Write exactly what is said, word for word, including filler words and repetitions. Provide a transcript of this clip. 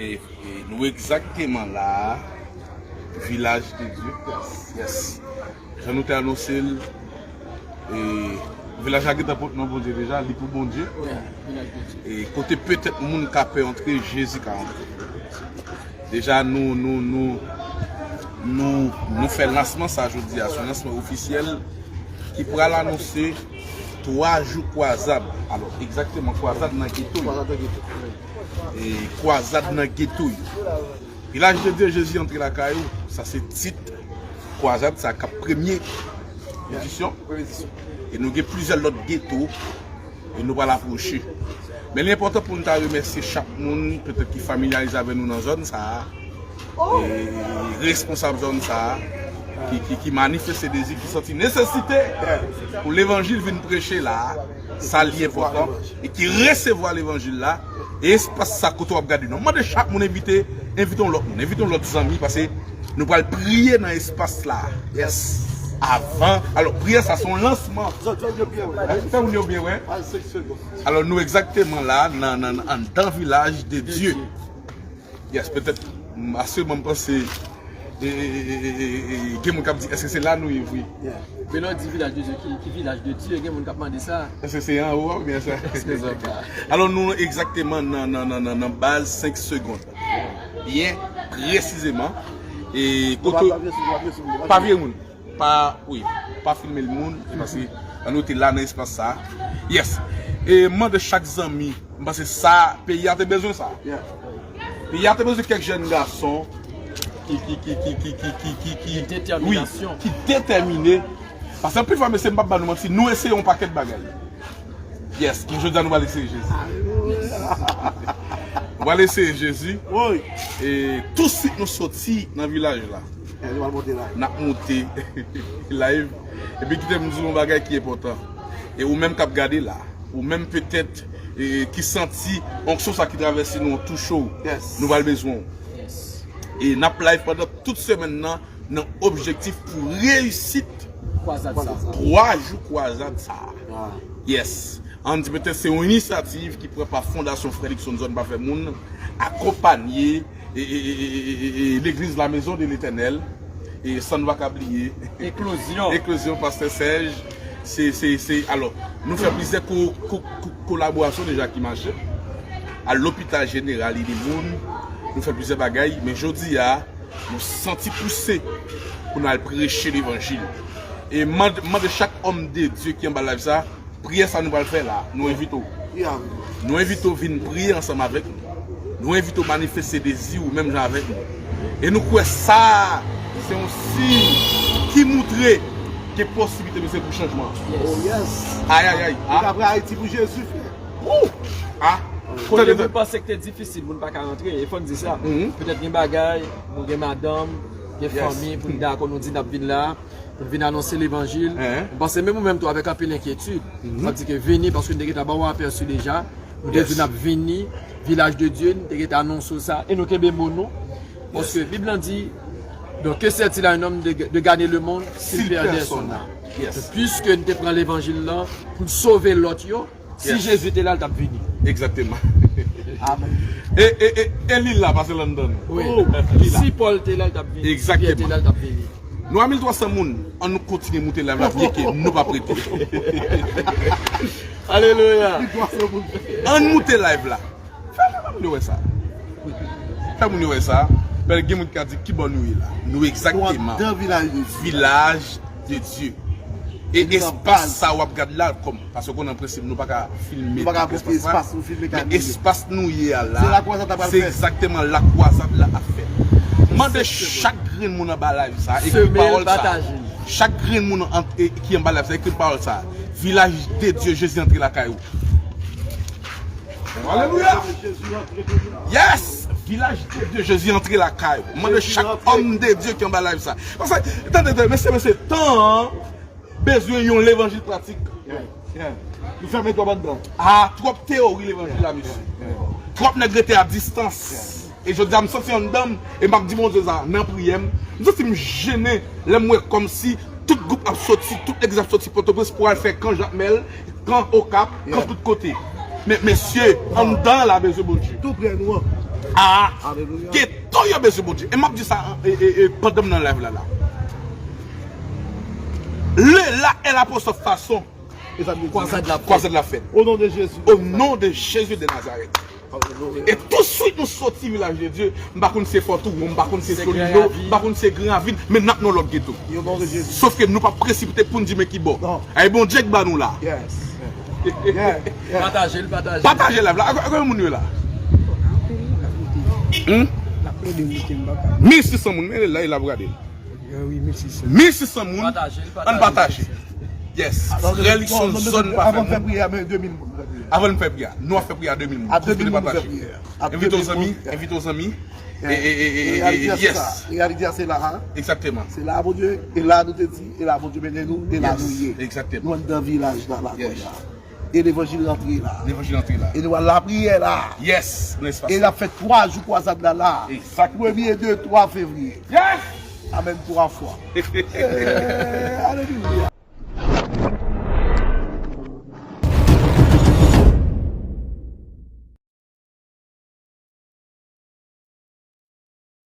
E, e nou egzakteman la a, Vilaj de Dye. Yes. Jan nou te anonse l, e, vilaj la gentan pot non Bondye deja, li pou Bondye. E kote petèt moun ka pè antre, Jezi ka antre. Deja, nou, nou, nou, nou, nou fè lansman sa jodi a, se yon lansman ofisyèl ki pral anonse twa jou kwazad. Alò, egzakteman, kwazad nan geto yo. E kwazad nan geto yo. Vilaj de Dye, Jezi antre lakay ou, sa se tit kwazad sa k ap premye edisyon. E nou gen plizyè lòt geto e nou pral apwoche. Men li enpòtan pou n ta remèsye chak moun petèt ki familyarize avè nou nan zòn sa a, e responsab zòn sa a, ki, ki, ki manifeste dezi, ki santi nesesite pou levanjil vin preche la a, sa li enpòtan, e ki resevwa levanjil la, e espas sa kote w ap gade nou. Mande chak moun envite, envite yon lòt moun, envite yon lòt zanmi, paske nou pral priye nan espas la. Yes. Avan, alò, priyè sa se yon lansman. Fè moun yo byen wè. Alò, nou egzakteman la, nan, nan, anndan Vilaj de Dye. Yes, petèt, m, asirman, m panse, e, e, e, e, e, e, gen moun k ap di, èske se la nou ye vre? Men lè w di Vilaj de Dye, ki, ki Vilaj de Dye? Gen moun k ap mande sa. Èske se anwo a oubyen sa? Èske se anba? Alò, nou egzakteman nan, nan, nan, nan, nan baz senk segond. Byen presizeman. E kote. Pa vire moun. Pa, wi, pa filme l moun, paske an nou te la nan espas sa. Yes. E mande chak zanmi, m panse sa, peyi a te bezwen sa. Peyi a te bezwen kèk jèn gason ki, ki, ki, ki, ki, ki, ki, ki, ki, wi, detèminasyon, ki detèmine. Paske anpil fwa, mesye, m p ap ba nou manti, nou eseye yon pakèt bagay. Yes, men jodi a nou pral eseye Jezi. Nou pral eseye Jezi. E tou swit nou soti nan vilaj la. N ap monte live. Epi kite m di w yon bagay ki enpòtan. E ou menm k ap gade la, ou menm petèt, e, ki santi onksyon sa ki travèse nou an touche w, nou pral bezwen w. E n ap live pandan tout semèn nan, nan objektif pou reyisit twa jou kwazad sa a. Yes. Ann di petèt se yon inisyativ ki pran pa Fondasyon Frè Luckson Zòn Pa Fè Moun, akonpanye e, e, e, e, e, e, e, legliz La Maison de l'Éternel, e san n pa ka bliye Eklozyon, Eklozyon Pastè Sèj, se, se, se, alò, nou fè plizyè ko, ko, ko, kolaborasyon deja ki mache. Al lopital jeneral, ede moun, nou fè plizyè bagay, men jodi a, nou santi pouse pou n al preche levanjil. E mande, mande chak òm de Dye ki anba live sa, priyè sa nou pral fè la, nou envite w. Nou envite w vin priye ansanm avèk nou. Nou envite w manifeste dezi w menm jan avèk nou. E nou kwè sa, se yon siy ki moutre gen posiblite mesye pou chanjman. Ayayay. Ou ka Ayiti pou Jezi, frè. Ou! Ah! Kote moun panse ke te difisil, moun pa ka rantre, e fò n di sa. Petèt gen bagay, nou gen madanm, gen fanmi, pou n dakò, nou di n ap vin la, pou n vin anonse levanjil. M panse menm ou menm tou avèk anpil enkyetid. Sa vle di ke vini, paske n te gentan ba w apèsi deja. Nou te di n ap vini, Vilaj de Dye, n te gentan anonse w sa, e nou kenbe mo nou. Paske Bib lan di, donc, que sert-il à un homme de, de gagner le monde s'il perd son âme? Donc, puisque n te pran levanjil lan pou n sove lòt yo, si Jezi te la, l t ap vini. Egzakteman. Amen. E, e, e, e li la, pase l anndan nou. Wi. Si Pòl te la, l t ap vini. Si Pyè te la, l t ap vini. Nou a mil twa san moun, ann nou kontinye moute live la, byen ke nou p ap rete. Alelouya. Ann moute live la. Fè, fè moun yo wè sa. Fè moun yo wè sa. Pèl gen moun ki ka di, "Kibò nou ye la?" Nou egzakteman Vilaj de Dye. E espas sa w ap gad la, kòm, paske w konnen an prensip, nou pa ka filme tout espas la. Men espas nou ye a la, se egzakteman la kwazad la ap fèt. Mande chak grenn moun anba live sa, ekri pawòl sa. Chak grenn moun an, e, ki anba live sa, ekri pawòl sa. Vilaj de Dye, Jezi antre lakay ou. Alelouya! Yes! Vilaj de Dye, Jezi antre lakay ou. Mande chak òm de Dye ki anba live sa. Paske, tande, tande, mesye, mesye, tan an bezwen yon levanjil pratik. Nou fèmen twòp anndan. Ah, twòp teyori levanjil la, mesye. Twòp nèg rete a distans. E jodi a, m santi anndan m, e m ap di Bondye sa, nan priyè m, m santi m jennen lè m wè kòmsi tout gwoup ap soti, tout legliz ap soti Pòtoprens pou al fè kan Jakmèl, kan Okap, kan tout kote. Men, mesye, anndan la bezwen Bondye. Tou prè nou an. Ah, alelouya. Geto yo bezwen Bondye. E m ap di sa e, e, e, pandan m nan live la la. Le la e la post fason. E sa m di. Kwazad la fèt. Kwazad la fèt. O non de Jezi. O non de Jezi de Nazarèt. Alelouya. E touswit nou soti Vilaj de Dye, m pa konn se Fòtouwon, m pa konn se Solino, m pa konn se Gran Ravin, men n ap nan lòt geto. O non de Jezi. Sof ke nou pa presipite pou n di men ki bò. Non. Ay Bondye k ba nou la. Yes. Yeah, yeah. Pataje l, pataje l. Pataje live la. Ak, ak, ak moun yo la. Hmm? Mil sis san moun, men la, e la pou gade. Wi, mil sis san. Mil sis san moun. Pataje l, ann pataje. Yes. Frè Luckson, zòn pa fè moun. Avan n fè priyè, men de mil moun. Avan n fè priyè. Nou ap fè priyè a de mil moun. A de mil moun nou fè priyè. Envite w zanmi, envite w zanmi. E, e, e, e, e, yes. Reyalite a se la a. Egzakteman. Se la a Bondye, e la nou te di, e la Bondye mennen nou, e la nou ye. Egzakteman. Nou anndan vilaj la, la kounye a. E levanjil rantre la. Levanjil rantre la. E nou al lapriyè la. Yes, nan espas la. E n ap fè twa jou kwazad la la. Egzakteman. Premye, de, twa fevriye. Yes! Amèn twa fwa. Eh, alelouya.